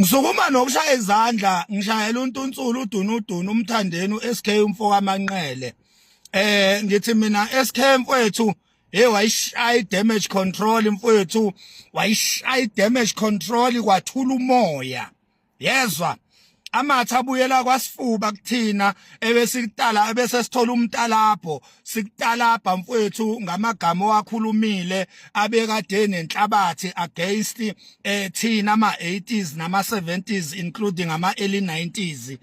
Ngisukuma nokushaya izandla ngishayela uNtunsulu uDunudunu uMthandeni uSK umfoka Manqele. Ngithi mina SK mfowethu, hey, wayishaya damage control mfowethu, wayishaya damage control kwathula umoya. Yezwa amathe abuyela kwasifuba kuthina ebesikutala ebese sithola umtalapho, sikutalabha mfowethu ngamagama owakhulumile abekade nenhlabathi against thina ama 80s nama 70s, including ama early 90s.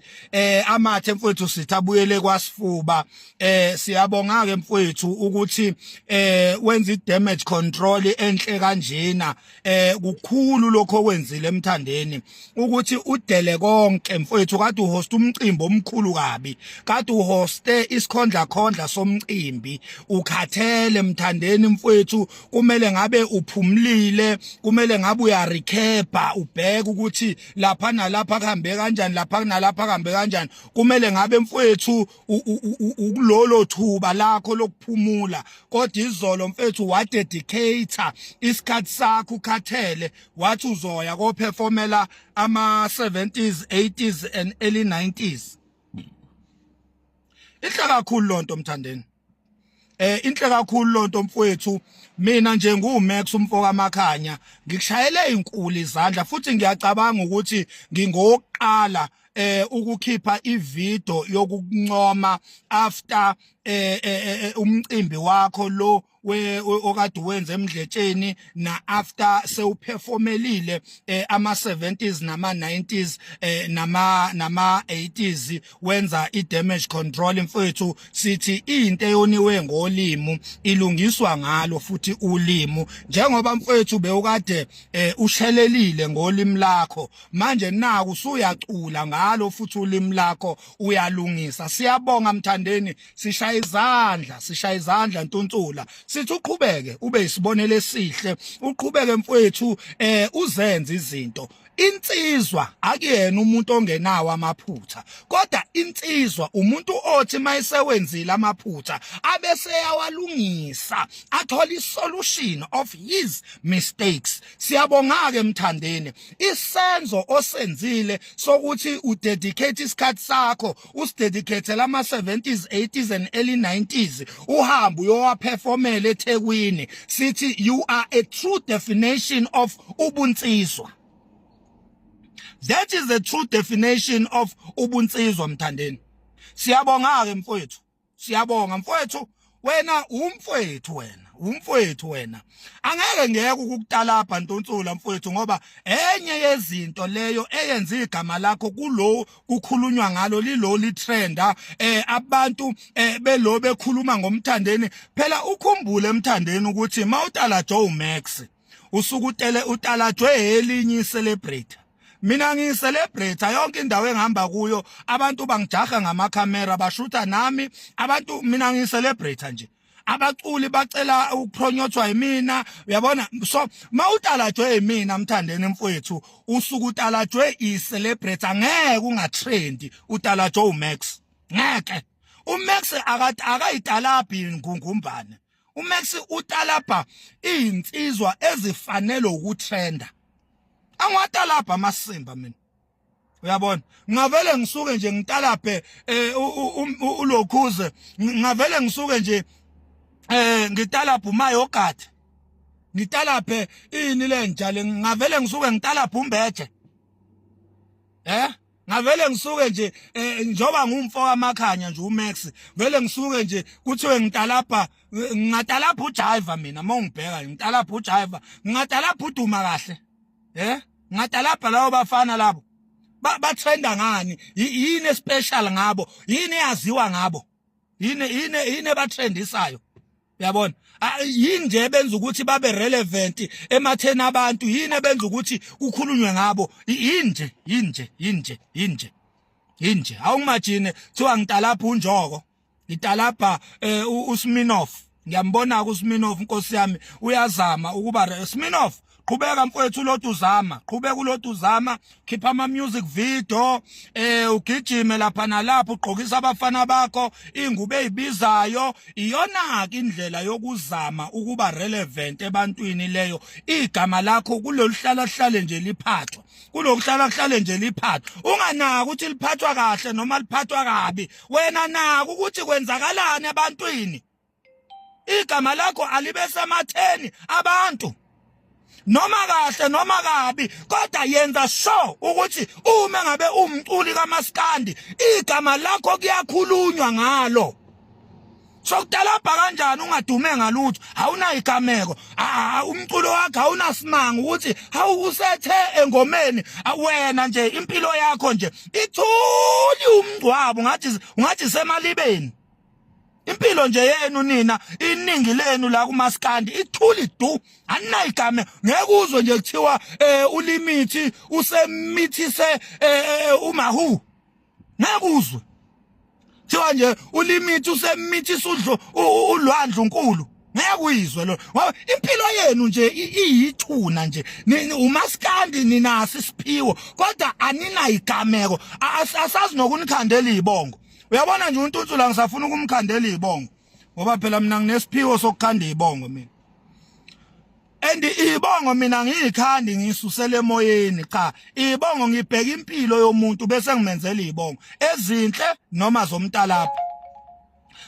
Amathe mfowethu sithi abuyele kwasifuba. Siyabonga ke mfowethu ukuthi wenza i damage control enhle kanjena. Kukhulu lokho okwenzile emthandeni ukuthi udele konke mfowethu. Kade uhost umcimbi omkhulu kabi, kade uhoste isikhondla khondla somcimbi, ukhathele mthandeni mfowethu. Kumele ngabe uphumlile, kumele ngabe uyarecapa, ubheka ukuthi lapha nalapha kuhambe kanjani, lapha nalapha kuhambe kanjani. Kumele ngabe mfowethu ukulolo thuba lakho lokuphumula, kodwa izolo mfethu wadedicate isikhathi sakho ukhathele, wathi uzoya koperformela ama 70s, 80s and early 90s. Inhle kakhulu lonto mthandeni, inhle kakhulu lonto mfowethu. Mina nje nguMax umfoka Makhanya, ngikushayele inkulu izandla futhi ngiyacabanga ukuthi ngingokuqala ukukhipha ivideo yokukuncoma after umcimbi wakho lo we okade wenza emdletsheni na after sewuperformelile ama 70s nama 90s nama 80s, wenza i damage control mfowethu. Sithi into eyoniwe ngolimi ilungiswa ngalo futhi ulimi, njengoba mfowethu bewukade ushelelile ngolimi lakho, manje naku usuyacula ngalo futhi ulimi lakho uyalungisa. Siyabonga mthandeni, sishaya izandla, sishaya izandla Ntunsula. Sithi uqhubeke ube isibonelo esihle, uqhubeke mfowethu, uzenze izinto. Insizwa akuyena umuntu ongenawo amaphutha, kodwa insizwa umuntu othi mayesewenzile amaphutha abese yawalungisa, athola isolution of his mistakes. Siyabonga ke mthandeni, isenzo osenzile sokuthi udedicate isikhathi sakho, usidedicate lama 70s, 80s and early 90s, uhambe uyowaperformela eThekwini, sithi you are a true definition of ubunsizwa. That is the true definition of ubunsizwa mthandeni. Siyabonga ke mfowethu, siyabonga mfowethu. Wena umfowethu, wena umfowethu, wena angeke ngeke ukukutalabha Ntunsula mfowethu, ngoba enye yezinto leyo eyenza igama lakho kulo kukhulunywa ngalo lilo litrenda, abantu belo bekhuluma ngomthandeni. Phela ukhumbule emthandeni ukuthi mawutala Joe Max usuku utele utalajwe elinye celebrate. Mina ngiyicelebrate yonke indawo engihamba kuyo, abantu bangijaha ngamakhamera, bashutha nami abantu. Mina ngiyicelebrate nje, abaculi bacela ukupromotwa yimina, uyabona? So mawutalajwe yimina mthandeni mfowethu, usuku utalajwe i-celebrate, angeke ungatrendi utalajwe uMax, ngeke. uMax akayitalabhi ingungumbane, uMax utalabha izinsizwa ezifanele ukutrenda. Angiwatalabha amasimba mina, uyabona? Ngavele ngisuke nje ngitalabhe ulokhuze, ngavele ngisuke nje ngitalabha umayogadi, ngitalabhe ini lenja le, ngavele ngisuke ngitalabha umbeje, ngavele ngisuke nje njoba ngumfo kaMakhanya nje uMax, vele ngisuke nje kuthiwe ngitalabha, ngingatalabha uJiva mina. Mawungibheka ngitalabha uJiva, ngingatalabha uduma kahle, ngingatalabha labo bafana labo. Batrenda ngani? Yini special ngabo? Yini eyaziwa ngabo? Yini ebatrendisayo, uyabona? Yini nje benza ukuthi babe relevant ematheni abantu? Yini ebenza ukuthi kukhulunywe ngabo? Yini nje? Yini nje? Yini nje? Yini nje? Yini nje? Awungimagine kuthiwa ngitalapha unjoko, ngitalapha uSminoff. Ngiyambona uSminoff, inkosi yami, uyazama ukuba Sminoff. Qhubeka mfowethu, ulotu uzama, qhubeka ulotu uzama, khipha ama music video, ugijime lapha nalapha, ugqokisa abafana bakho ingubo ezibizayo. Iyona ke indlela yokuzama ukuba relevant ebantwini leyo. Igama lakho kulolu hlala hlale nje liphathwa, kulokuhlala kuhlale nje liphathwa, unganaki ukuthi liphathwa kahle noma liphathwa kabi. Wena naka ukuthi kwenzakalani ebantwini. Igama lakho alibe sematheni abantu, noma kahle noma kabi, kodwa yenza sure ukuthi uma ngabe umculi kaMaskandi, igama lakho kuyakhulunywa ngalo. Sokutalabha kanjani ungadume ngalutho? Awunayigameko, umculo wakho awunasimanga ukuthi hawu, usethe engomeni. Wena nje impilo yakho nje ithuli umngcwabo, ngathi ungathi semalibeni. Impilo nje yenu nina, iningi lenu la kumaskandi ithuli du, aninayigame. Ngeke uzwe nje kuthiwa ulimithi usemithise umahu. Ngeke uzwe kuthiwa nje ulimithi usemithise udlo ulwandle unkulu. Ngeke uyizwe lo, ngoba impilo yenu nje iyithuna nje. Umaskandi ninaso isiphiwo, kodwa aninayigameko. Asazi nokunikhandela izibongo. Uyabona nje uNtunsula, ngisafuna ukumkhandela izibongo, ngoba phela mina nginesiphiwo sokukhanda izibongo mina, and ibongo mina ngiyikhandi ngisusele emoyeni. Cha, ibongo ngibheka impilo yomuntu bese ngimenzela ibongo ezinhle noma zomntalapho.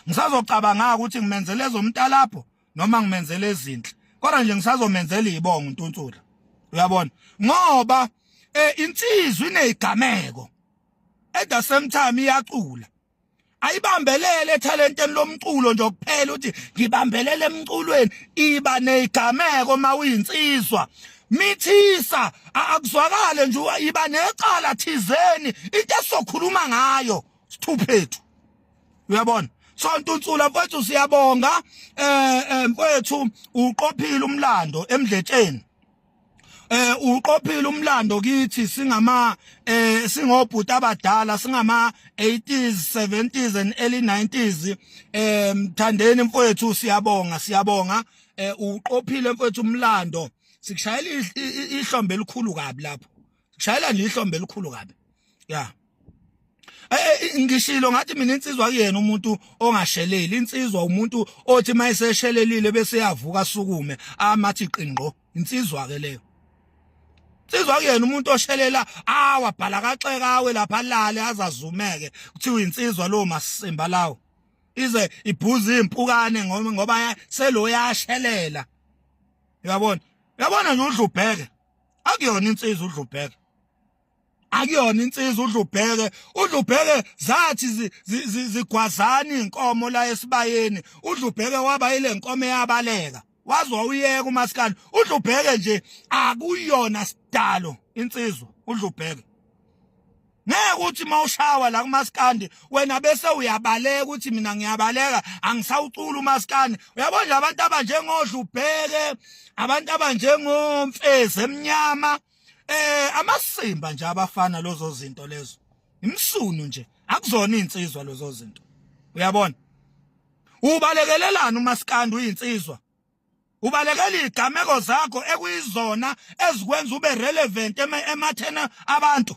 Ngisazocabanga ukuthi ngimenzele ezomntalapho noma ngimenzele ezinhle, kodwa nje ngisazomenzela ibongo uNtunsula, uyabona, ngoba insizwa inezigameko, at the same time iyacula. Ayibambelele ethalenteni lomculo nje kuphela uthi ngibambelele emculweni. Iba nezigameko mawuyinsizwa, mithisa akuzwakale nje, iba necala thizeni, into esokhuluma ngayo sithuphethu, uyabona. So Ntunsula mfowethu, siyabonga mfowethu, uqophile umlando emdletsheni, uqophile umlando kithi singama singobhuti abadala, singama 80s, 70s and early 90s. Mthandeni mfowethu, siyabonga, siyabonga. Uqophile mfowethu umlando, sikushayela ihlombe elikhulu kabi lapho, sikushayela nje ihlombe elikhulu kabi ya. Ngishilo ngathi mina insizwa kuyena umuntu ongasheleli. Insizwa umuntu othi mayeseshelelile bese yavuka, asukume amathi qingqo. Insizwa ke leyo. Insizwa kuyena umuntu oshelela awa bhala kaxeka, awe lapha, alale azazumeke, kuthiwa insizwa lo masimba lawo. Ize ibhuza impukane ngoba selo yashelela, uyabona. Uyabona nje udlubheke, akuyona insizwa udlubheke, akuyona insizwa udlubheke. Udlubheke zathi zigwazana inkomo la esibayeni, udlubheke waba ile nkomo eyabaleka, wazwa uyeka umaskandi. Udlubheke nje akuyona sidalo insizwa udlubheke. Ngeke uthi mawushawa la kumaskandi wena bese uyabaleka, ukuthi mina ngiyabaleka, angisawucula umaskandi. Uyabona nje abantu abanjengodlubheke, abantu abanjengomfezi emnyama, amasimba nje abafana, lozo zinto lezo imsunu nje, akuzona insizwa lezo zinto, uyabona. Ubalekelelana umaskandi uyinsizwa? Ubalekela izigameko zakho ekuyizona ezikwenza ube relevant emathena abantu.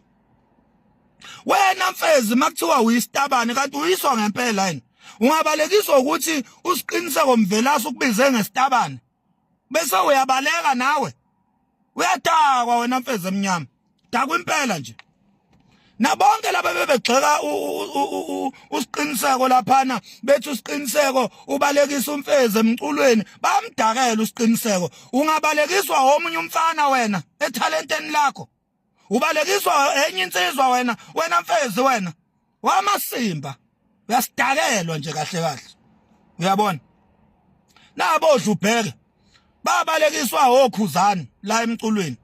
Wena mfezi, makuthiwa uyisitabane, kanti uyiswa ngempela yini? Ungabalekiswa ukuthi uSiqiniseko Mvelase ukubize ngesitabane bese uyabaleka nawe? Uyadakwa wena mfezi emnyama, dakwa impela nje. Nabonke laba bebegxeka uSiqiniseko laphana, bethi uSiqiniseko ubalekisa umfezi emculweni, bamdakela uSiqiniseko. Ungabalekiswa omunye umfana wena ethalenteni lakho? Ubalekiswa enye insizwa wena, wena mfezi, wena wamasimba? Uyasidakelwa nje kahle kahle, uyabona. Nabo dlubheke babalekiswa okhuzani la emculweni,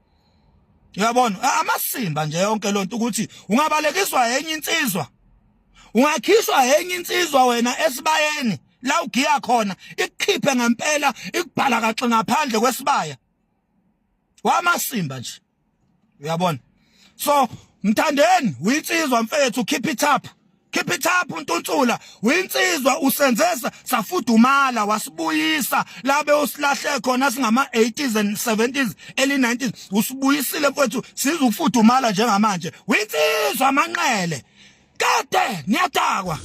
uyabona, amasimba nje yonke lonto. Ukuthi ungabalekiswa enye insizwa, ungakhishwa enye insizwa wena esibayeni la ugiya khona, ikukhiphe ngempela, ikubhala kaxe ngaphandle kwesibaya, wamasimba nje, uyabona. So Mthandeni, uyinsizwa mfethu, keep it up. Keep it up, Ntuntsula. Uyinsizwa, usenzesa safudumala, wasibuyisa labe usilahle khona singama 80s and 70s, early 90s. Usibuyisile, mfowethu, sizukufudumala njengamanje. Uyinsizwa, amanqele kade niyadakwa.